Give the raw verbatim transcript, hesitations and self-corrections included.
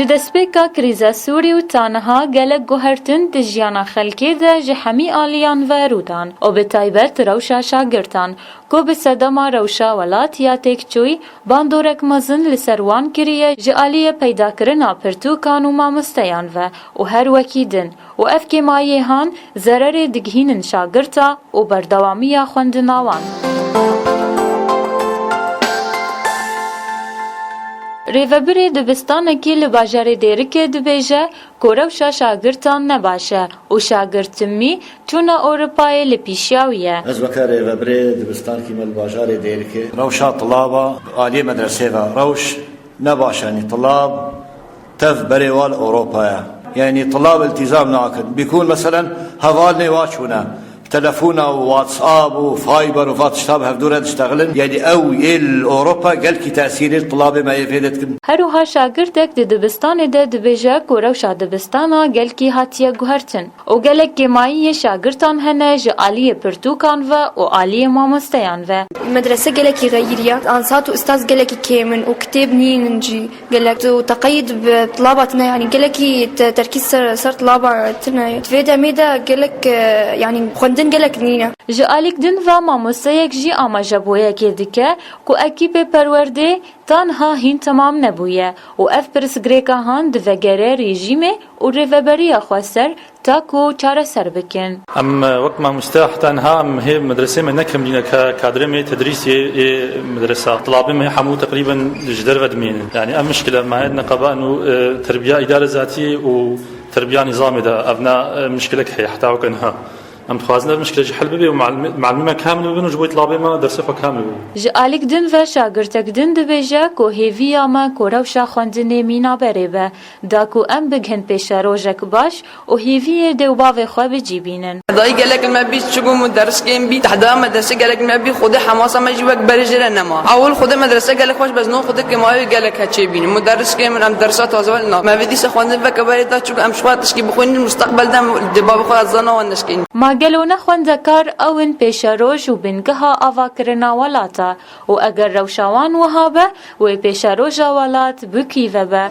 Ji destpêka krîza Sûrî û ta niha gelek guhertin di jiyana xelkê de ji hemî aliyan ve rû dan û bi taybet rewşa şagirtan, ku bi sedema rewşa welat ya têkçûyî bandorek mezin li ser wan kiriye ji aliyê peydakirina pirtûkan û mamosteyan ve û her wekî din û ev kêmayî han zererê digihînin şagirta û berdewamiya xwendina wan. Rêvebirê dibistanekî li bajarê Dêrikê dibêje ku rewşa şagirtan ne baş e û şagirt timî çûna Ewropayê li pîşiya wî ye. Ez weke rêvebirê dibistankî me li bajarê Dêrikê rewşa tilaba aliyê medresê ve rewş ne baş e. Yanî tilab tev berê wa li Ewropa ye. Yanî tilab iltîzam nakin. Bîkûn meselen hevalnê wa çûne. Telefona û WhatsApp û Viber û va tişta bi hevdû re diştexilin. Yanî ew ê li Ewropa gelkî tesîrê tilabê me yê vê de dikin. Her wiha şagirtek di dibistanê de dibêje ku rewşa dibistana gelkî hatiye guhertin û gelek kêmayiyê şagirtan hene ji aliyê pirtûkan ve û aliyê mamosteyan ve. Medrese gelekî xeyîriye, ansat û ustaz gelekî kêm in û kitêb nînin jî. Gelek û teqeyîd bi tilaba tine, yanî gelekî te-, terkîz ser, ser tilaba tine. Di vê demê de gelek, e, yanî xwendin gelek nîne. Ji alîk din ve mamosteyek jî amaje bo yekê dike ku ekîpê perwerdê ta niha hîn temam nebûye û ev pirsgirêka han divegere rejîmê û rêveberiya xweser ta ku çareser bikin. Em, e, wek mamoste heta niha em hê medresê me ne kemîn e, ka-, kadrê me yê tedrîsê yê medresa. Tilabê me hemû teqrîben ji derve dimînin. Yanî ev mişkile me hê neqeba û, e, terbiya îdare zatî û terbiya nîzamê de ev ne, e, mişkilek heye heta weke niha. Em dixwazin ev mişkile jî hel bibe û mealimi-, mealimî me kamil bibin û ji bo tilabê me dersê xwe kamil bibin. Ji alîk din ve şagirtek din dibêje ku hêviya me ku rewşa xwendinê mîna berê be, da ku em bigihin pêşerojek baş û hêviyê dê û bavê xwe bi cî bînin. Dayî gelek li me bî, çi bû muderriskên bî, tehda medrese gelek li me bî, xwedê hemasa me jî wek berê jê re nema. Ewil xwedê medrese gelek xweş, bes no xwedê kêmayî gelek heçê bînin. Muderriskên min em dersa taze were na. Me vê dîsa xwendin veke berê da, çi bû em ji xwe tişkî bixwînin, mustaqbel de em dê bavê xwe zana wan neşkînin. Ma gelo ne xwendekar ew in pêşeroj û bingeha avakirina welata û eger rewşa wan wiha be, wê pêşeroja welat bikî ve be?